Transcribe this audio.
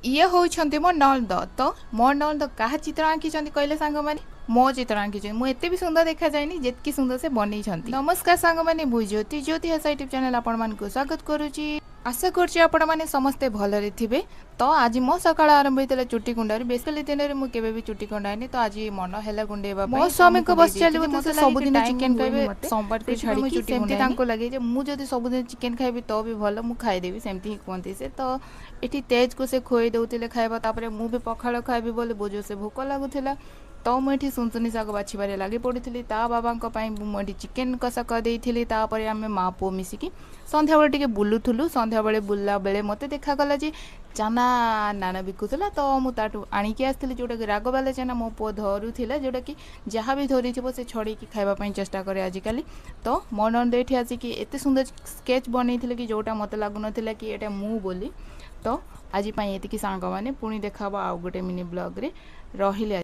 ଇଏ ହେଉଛନ୍ତି ମୋ ନଣନ୍ଦ। ତ ମୋ ନଣନ୍ଦ କାହା ଚିତ୍ର ଆଙ୍କିଛନ୍ତି କହିଲେ ସାଙ୍ଗମାନେ? ମୋ ଚିତ୍ର ଆଙ୍କିଛନ୍ତି। ମୁଁ ଏତେ ବି ସୁନ୍ଦର ଦେଖାଯାଏନି, ଯେତିକି ସୁନ୍ଦର ସେ ବନେଇଛନ୍ତି। ନମସ୍କାର ସାଙ୍ଗମାନେ, ମୁଁ ଜ୍ୟୋତି, ଜ୍ୟୋତି ହସା ୟୁଟ୍ୟୁବ୍ ଚ୍ୟାନେଲ୍ ଆପଣମାନଙ୍କୁ ସ୍ୱାଗତ କରୁଛି। ଆଶା କରୁଛି ଆପଣମାନେ ସମସ୍ତେ ଭଲରେ ଥିବେ। ତ ଆଜି ମୋ ସକାଳ ଆରମ୍ଭ ହେଇଥିଲା ଚୁଟି କୁଣ୍ଡାରୁ। ବେସିକାଲି ଦିନରେ ମୁଁ କେବେ ବି ଚୁଟି କୁଣ୍ଡାଏନି, ତ ଆଜି ମନ ହେଲା କୁଣ୍ଡେଇବା ପାଇଁ। ମୋ ସ୍ୱାମୀଙ୍କ ବସି ଚାଲିବ, ସେ ସବୁଦିନ ଚିକେନ ଖାଇବେ ସୋମବାରକୁ ଛାଡ଼ିକି। ସେମିତି ତାଙ୍କୁ ଲାଗେ ଯେ ମୁଁ ଯଦି ସବୁଦିନ ଚିକେନ ଖାଇବି ତ ବି ଭଲ, ମୁଁ ଖାଇଦେବି, ସେମିତି ହିଁ କୁହନ୍ତି ସେ। ତ ଏଠି ତେଜକୁ ସେ ଖୁଆଇ ଦେଉଥିଲେ ଖାଇବା, ତାପରେ ମୁଁ ବି ପଖାଳ ଖାଇବି ବୋଲି ବହୁତ ଜୋରସେ ଭୋକ ଲାଗୁଥିଲା। ତ ମୁଁ ଏଠି ସୁନସୁନି ଶାଗ ବାଛିବାରେ ଲାଗି ପଡ଼ିଥିଲି। ତା ବାବାଙ୍କ ପାଇଁ ମୁଁ ଏଠି ଚିକେନ କଷା କରିଦେଇଥିଲି। ତାପରେ ଆମେ ମା ପୁଅ ମିଶିକି ସନ୍ଧ୍ୟାବେଳେ ଟିକେ ବୁଲୁଥିଲୁ। ସନ୍ଧ୍ୟାବେଳେ ବୁଲିଲା ବେଳେ ମୋତେ ଦେଖାଗଲା ଯେ ଚନା ନାନା ବିକୁଥିଲା, ତ ମୁଁ ତାଠୁ ଆଣିକି ଆସିଥିଲି, ଯେଉଁଟାକି ରାଗବାଲା ଚନା। ମୋ ପୁଅ ଧରୁଥିଲା, ଯେଉଁଟାକି ଯାହା ବି ଧରିଥିବ ସେ ଛଡ଼େଇକି ଖାଇବା ପାଇଁ ଚେଷ୍ଟା କରେ ଆଜିକାଲି। ତ ମୋ ନଣନ୍ଦ ଏଠି ଆସିକି ଏତେ ସୁନ୍ଦର ସ୍କେଚ୍ ବନେଇଥିଲେ କି ଯେଉଁଟା ମୋତେ ଲାଗୁନଥିଲା କି ଏଇଟା ମୁଁ ବୋଲି। ତ ଆଜି ପାଇଁ ଏତିକି ସାଙ୍ଗମାନେ, ପୁଣି ଦେଖା ହେବ ଆଉ ଗୋଟେ ମିନି ବ୍ଲଗ୍ରେ। ରହିଲି।